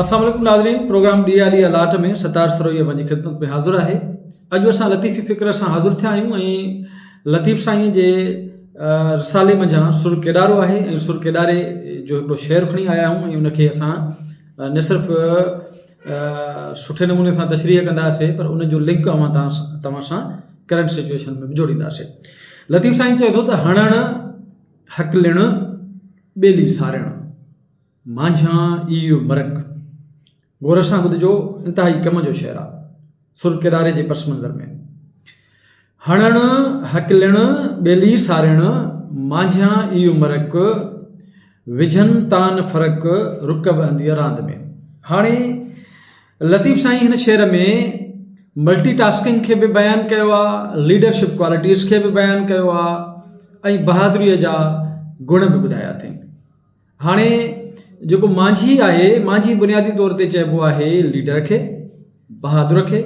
السلام عليڪم ناظرين پروگرام ڏي آلي الاٽ ۾ ستار سروهي اوهان جي خدمت ۾ حاضر آهي اڄ اسان لطيفي فڪر سان حاضر ٿيا آهيون ۽ لطيف سائين جي رسالي منجهان سر ڪيڏارو آهي ۽ سر ڪيڏاري جو هڪڙو شعر کڻي آيا آهيون ۽ ان کي اسان نه صرف سٺي نموني سان تشريح ڪنداسي پر ان جو لنڪ اوهان توهان سان ڪرنٽ سچويشن ۾ به جوڙينداسي لطيف سائين چئي ٿو ته هڻڻ هڪلڻ ٻيلي سارڻ مانجهان ايء مرڪ. غور سان ٻڌجو، انتهائي ڪم جو شعر آ. سر ڪيڏاري جي پس منظر ۾. هڻڻ، هڪلڻ، ٻيلي سارڻ، مانجهان ايء مرڪ، وجهن تان فرق، رڪ وهنديء راند ۾. هاڻي لطيف سائين هن شعر ۾ ملٽي ٽاسڪنگ کي به بيان ڪيو آ، ليڊرشپ ڪوالٽيز کي به بيان ڪيو آ ۽ بهادريء جا گڻ به ٻڌايا اٿئين. هاڻي جيڪو مانجهي آهي، مانجهي بنيادي طور تي چئبو آهي ليڊر کي، بهادر کي،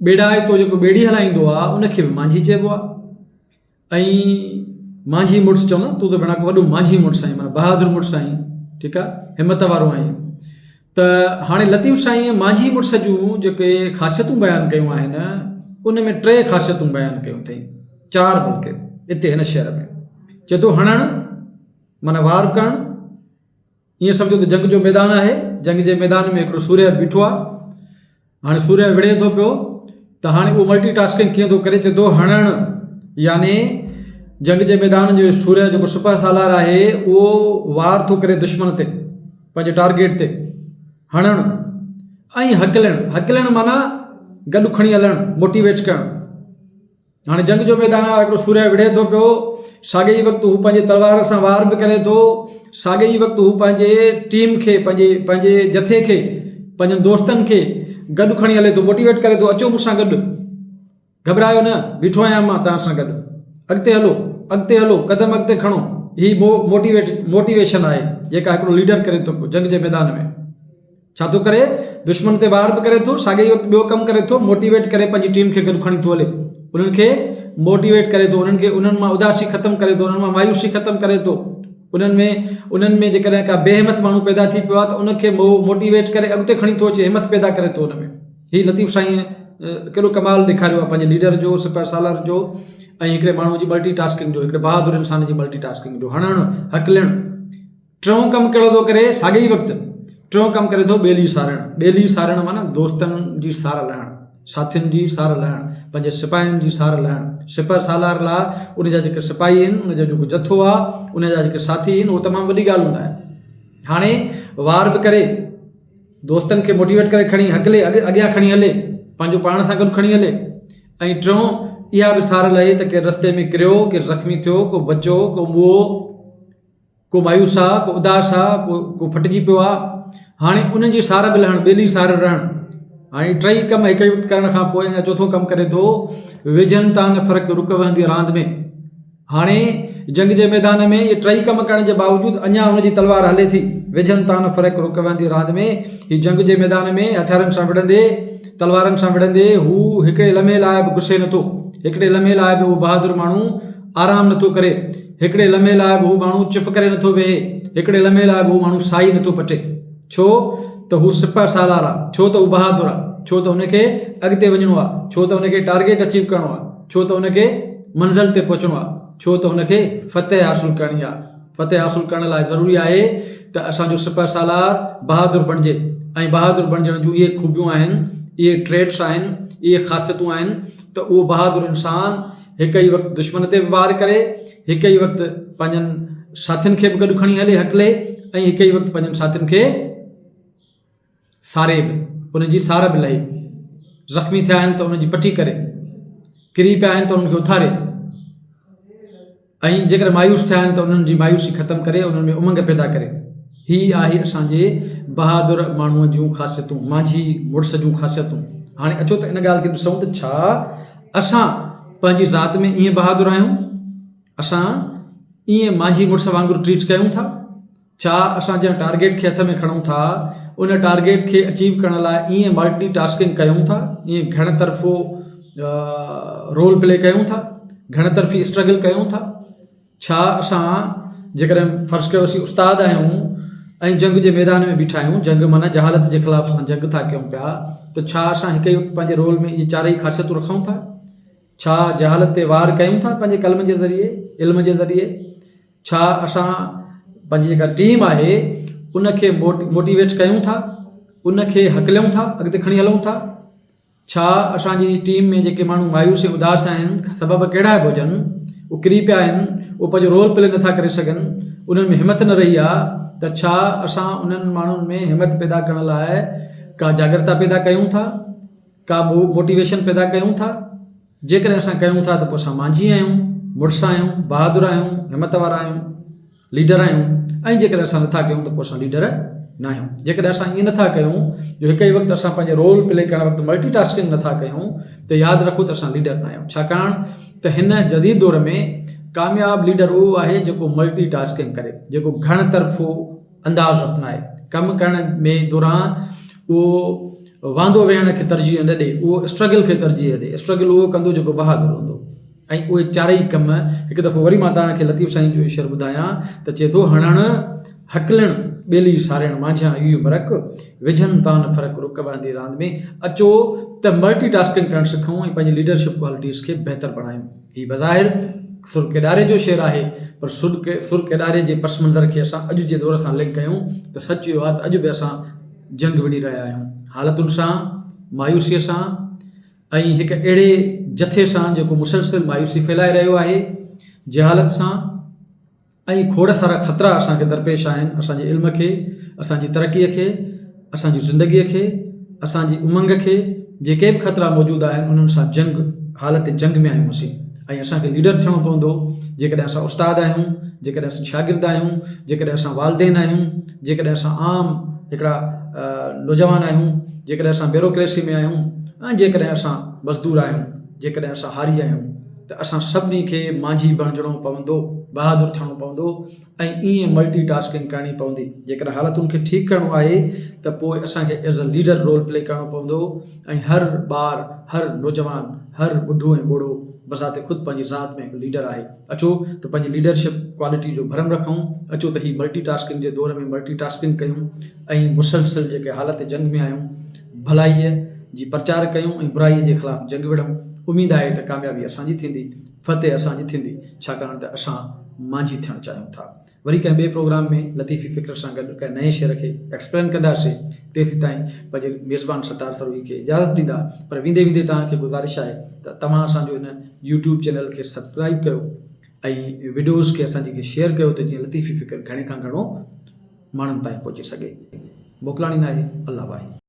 ٻيڙائتو جيڪو ٻيڙي هلائيندو آهي ان کي به مانجهي چئبو آهي ۽ مانجهي مڙس چوندا تون ته ڀيڻا وڏو مانجهي مڙس آهين معنيٰ بهادر مڙس آهين ٺيڪ آهي همت وارو آهين ته هاڻي لطيف سائين مانجهي مڙس جون جيڪي خاصيتون بيان ڪيون آهن ان ۾ ٽي خاصيتون بيان ڪيون اٿئي چار بلڪه اتي هن شعر ۾ چئي ٿو هڻڻ معنيٰ وار ڪرڻ، ائين سمجهو ته جنگ جو ميدان آهي، جنگ جي ميدان ۾ هڪڙو سورهيه بيٺو آهي، هاڻي سورهيه وڙهي ٿو پيو ته هاڻي اهو ملٽي ٽاسڪنگ ڪيئن ٿو ڪري چئي ٿو هڻڻ يعني جنگ جي ميدان جو سورهيه جيڪو سپهه سالار آهي اهو وار ٿو ڪري دشمن تي پنهنجي ٽارگيٽ تي هڻڻ ۽ هڪلڻ هڪلڻ معنيٰ گڏ کڻي هلڻ موٽيويٽ ڪرڻ. هاڻي جنگ جو ميدان آهي، هڪڙو سورهيه وڙهي ٿو پيو، ساڳئي ئي وقت هو پنهنجي تلوار سان وار به ڪري ٿو، ساڳئي ئي وقت هو پنهنجي ٽيم کي، پنهنجي پنهنجي جٿي کي، پنهنجن دوستن کي گڏ کڻي هلي ٿو، موٽيويٽ ڪري ٿو، اچو مون سان گڏ، گهٻرايو نه، بيٺو آهيان مان توهان سان گڏ، اڳتي هلو، اڳتي هلو، قدم اڳتي کڻو، هي موٽيويٽ موٽيويشن آهي، جيڪا هڪڙو ليڊر ڪري ٿو پيو جنگ جي ميدان ۾. ڇا ٿو ڪري؟ دشمن تي وار به ڪري ٿو، ساڳئي ئي وقت ٻيو ڪم ڪري ٿو، موٽيويٽ ڪري پنهنجي ٽيم کي گڏ کڻي ٿو هلي، انهن کي موٽيويٽ ڪري ٿو، انهن کي انهن مان اداسي ختم ڪري ٿو، انهن مان مايوسي ختم ڪري ٿو، انهن ۾ انهن ۾ جيڪڏهن ڪا بي همت ماڻهو پيدا ٿي پيو آهي ته ان کي موٽيويٽ ڪري اڳتي کڻي ٿو اچي، همت پيدا ڪري ٿو ان ۾. هي لطيف سائين ڪيڏو ڪمال ڏيکاريو آهي پنهنجي ليڊر جو، سپهه سالار جو ۽ هڪڙي ماڻهو جي ملٽي ٽاسڪنگ جو، هڪڙي بهادر انسان جي ملٽي ٽاسڪنگ جو، هڻڻ، هڪلڻ. ٽيون ڪم ڪهڙو ٿو ڪري؟ ساڳئي ئي وقت ٽيون ڪم ڪري ٿو ٻيلي سارڻ. ٻيلي سارڻ معنيٰ دوستن جي سار لهڻ، ساٿين جي سار لهڻ، پنهنجي سپاهين جي سار لهڻ. سپهه سالار لاء ان جا جيڪي سپاهي آهن، ان جو جيڪو جٿو آهي، ان جا جيڪي ساٿي آهن، اهو تمام وڏي ڳالهه هوندا آهن. هاڻي وار به ڪري، دوستن کي موٽيويٽ ڪري کڻي هڪلي اڳيان کڻي هلي، پنهنجو پاڻ سان گڏ کڻي هلي ۽ ٽيون اها به سار لهي ته ڪير رستي ۾ ڪريو، ڪير زخمي ٿيو، ڪو بچو، ڪو موئو، ڪو مايوس آ، ڪو اداس آ، ڪو ڪو ڦٽجي پيو آ، هاڻي انهن جي سار به لهڻ، ٻيلي سار رهڻ. هاڻي ٽئي ڪم هڪ ئي وقت ڪرڻ کان پوء اڃا چوٿون ڪم ڪري ٿو، ويجهن تان نه فرق رڪ وهندي راند ۾. هاڻي جنگ جي ميدان ۾ اهي ٽئي ڪم ڪرڻ جي باوجود اڃا هن جي تلوار هلي ٿي. ويجهن تان نه فرق رڪ وهندي راند ۾. هي جنگ جي ميدان ۾ هٿيارن سان وڙهندي، تلوارن سان وڙهندي هو هڪڙي لمحي لاء به گسي نٿو. هڪڙي لمحي لاء به اهو بهادر ماڻهو آرام نٿو ڪري. هڪڙي لمحي لاء به هو ماڻهو چپ ڪري نٿو ويهي، هڪڙي لمحي لاء به هو ماڻهو ساهي نٿو پٽي. ڇو ته هو سپهه سالار آ، ڇو ته هو بهادر آ، ڇو ته هن کي اڳتي وڃڻو آ، ڇو ته هن کي ٽارگيٽ اچيو ڪرڻو آ، ڇو ته هن کي منزل تي پهچڻو آ، ڇو ته هن کي فتح حاصل ڪرڻي آ. فتح حاصل ڪرڻ لاء ضروري آهي ته اسان جو سپهه سالار بهادر بڻجي ۽ بهادر بڻجڻ جون اهي خوبيون آهن، اهي ٽريٽس آهن، اهي خاصيتون آهن ته اهو بهادر انسان هڪ ئي وقت دشمن تي به وار ڪري، هڪ ئي وقت پنهنجن ساٿين کي به گڏ کڻي هلي هڪلي ۽ هڪ ئي وقت پنهنجن ساٿين کي ساري به، انهن جي سار به لهي. زخمي ٿيا آهن ته انهن جي پٽي ڪري، ڪري پيا آهن ته انهن کي اٿاري ۽ جيڪڏهن مايوس ٿيا آهن ته انهن جي مايوسي ختم ڪري، انهن ۾ امنگ پيدا ڪري. هي آهي اسان جي بهادر ماڻهوء جون خاصيتون، مانجهي مڙس جون خاصيتون. هاڻي اچو ته ان ڳالهه کي ڏسون ته ڇا اسان پنهنجي ذات ۾ ائين بهادر آهيون؟ اسان ائين مانجهي مڙس وانگر ٽريٽ ڪيون ٿا؟ ڇا اسان جنهن ٽارگيٽ کي هٿ ۾ کڻون ٿا، ان ٽارگيٽ کي اچيو ڪرڻ لاء ائين ملٽي ٽاسڪنگ ڪيون ٿا؟ ائين گهڻ طرفو رول پلي ڪيون ٿا؟ گهڻ طرفي اسٽرگل ڪيون ٿا؟ ڇا اسان جيڪڏهن فرض ڪيو اسين استاد آهيون ۽ جنگ جي ميدان ۾ بيٺا آهيون، جنگ معنيٰ جهالت جي خلاف اسان جنگ ٿا ڪيون پيا ته ڇا اسان هڪ ئي وقت پنهنجي رول ۾ اهي چارئي خاصيتون رکون ٿا؟ ڇا جهالت تي وار ڪيون ٿا پنهنجي قلم جي ذريعي، علم جي ذريعي؟ ڇا اسان پنهنجي جيڪا ٽيم آهي ان کي موٽيويٽ ڪيون ٿا، ان کي هڪليون ٿا، اڳتي کڻي هلون ٿا؟ ڇا اسان جي ٽيم ۾ جيڪي ماڻهو مايوس ۽ اداس آهن، سبب ڪهڙا به هجن، اهي ڪري پيا آهن، اهي پنهنجو رول پلي نٿا ڪري سگهن، انهن ۾ همت نه رهي آهي ته ڇا اسان انهن ماڻهن ۾ همت پيدا ڪرڻ لاء ڪا جاڳرتا پيدا ڪيون ٿا، ڪا موٽيويشن پيدا ڪيون ٿا؟ جيڪڏهن اسان ڪيون ٿا ته پوء اسان مانجهي آهيون، مڙس آهيون، بهادر آهيون، همت وارا آهيون. ليڊر آهيون ۽ جيڪڏهن اسان نٿا ڪيون ته پوء اسان ليڊر ناهيون. جيڪڏهن اسان ائين نٿا ڪيون جو هڪ ئي وقت اسان پنهنجي رول پلي ڪرڻ وقت ملٽي ٽاسڪنگ نٿا ڪيون ته ياد رکو ته اسان ليڊر ناهيون ڇاڪاڻ ته هن جديد دور ۾ ڪامياب ليڊر اهو آهي جيڪو ملٽي ٽاسڪنگ ڪري جيڪو گهڻ طرفو انداز اپنائي ڪم ڪرڻ ۾ دوران اهو واندو ويهڻ کي ترجيح نه ڏي اهو اسٽرگل کي ترجيح ڏي اسٽرگل اهو ڪندو جيڪو بهادر هوندو. ۽ اهي چارئي ڪم هڪ دفعو وري مان توهان کي لطيف سائين جو شعر ٻڌايان ته چئي ٿو هڻڻ هڪلڻ ٻيلي ساريڻ مانجهان اهو مرڪ وجهن تان فرق رڪ وهندي راند ۾ اچو ته ملٽي ٽاسڪنگ ڪرڻ سکون ۽ پنهنجي ليڊرشپ ڪوالٽيز کي بهتر بڻايون هي بظاهر سر ڪيڏاري جو شعر آهي پر سر ڪيڏاري جي پس منظر کي اسان اڄ جي دور سان لنڪ ڪيون ته سچ اهو آهي ته اڄ به اسان جنگ وڙهي رهيا آهيون حالتن سان مايوسيء سان ۽ هڪ اهڙي جٿي سان جيڪو مسلسل مايوسي ڦهلائي رهيو آهي، جهالت سان ۽ کوڙ سارا خطرا اسان کي درپيش آهن، اسان جي علم کي، اسان جي ترقيء کي، اسان جي زندگيء کي، اسان جي امنگ کي جيڪي به خطرا موجود آهن انهن سان جنگ، حالت جنگ ۾ آهيون اسين ۽ اسان کي ليڊر ٿيڻو پوندو، جيڪڏهن اسان استاد آهيون، جيڪڏهن اسين شاگرد آهيون، جيڪڏهن اسان والدين آهيون، جيڪڏهن اسان عام هڪڙا نوجوان آهيون، جيڪڏهن اسان بيوروڪريسي ۾ آهيون ۽ جيڪڏهن اسان مزدور آهيون، جيڪڏهن اسان هاري آهيون ته اسان سڀني کي مانجهي بڻجڻو پوندو، بهادر ٿيڻو پوندو ۽ ائين ملٽي ٽاسڪنگ ڪرڻي پوندي. جيڪڏهن حالتن کي ٺيڪ ڪرڻو آهي ته پوء اسان کي as a leader role play ڪرڻو پوندو ۽ هر ٻار، هر نوجوان، هر ٻڍو ۽ ٻوڙو بذات خود پنهنجي ذات ۾ هڪ ليڊر آهي. اچو ته پنهنجي ليڊرشپ ڪوالٽي جو ڀرم رکون، اچو ته هي ملٽي ٽاسڪنگ جي دور ۾ ملٽي ٽاسڪنگ ڪيون ۽ مسلسل جيڪي حالت جنگ ۾ آهيون ڀلائيء جي پرچار ڪيون ۽ برائيء جي خلاف جنگ وڙهون، اميد آهي ته ڪاميابي اسان جي ٿيندي، فتح اسان جي ٿيندي، ڇاڪاڻ ته اسان مانجهي ٿيڻ چاهيون ٿا. وري ڪنهن ٻئي پروگرام ۾ لطيفي فڪر سان گڏ ڪنهن نئين شعر کي ايڪسپلين ڪنداسين. تيسيتائين پنهنجي ميزبان ستار سروهي کي اجازت ڏيندا. پر ويندي ويندي توهان کي گذارش آهي ته توهان اسان جو هن يوٽيوب چينل کي سبسڪرائيب ڪيو ۽ وڊيوز کي اسان جي کي شيئر ڪيو ته جيئن لطيفي فڪر گهڻي کان گهڻو ماڻهن تائين پهچي سگهي. موڪلاڻي ناهي. الله واهي.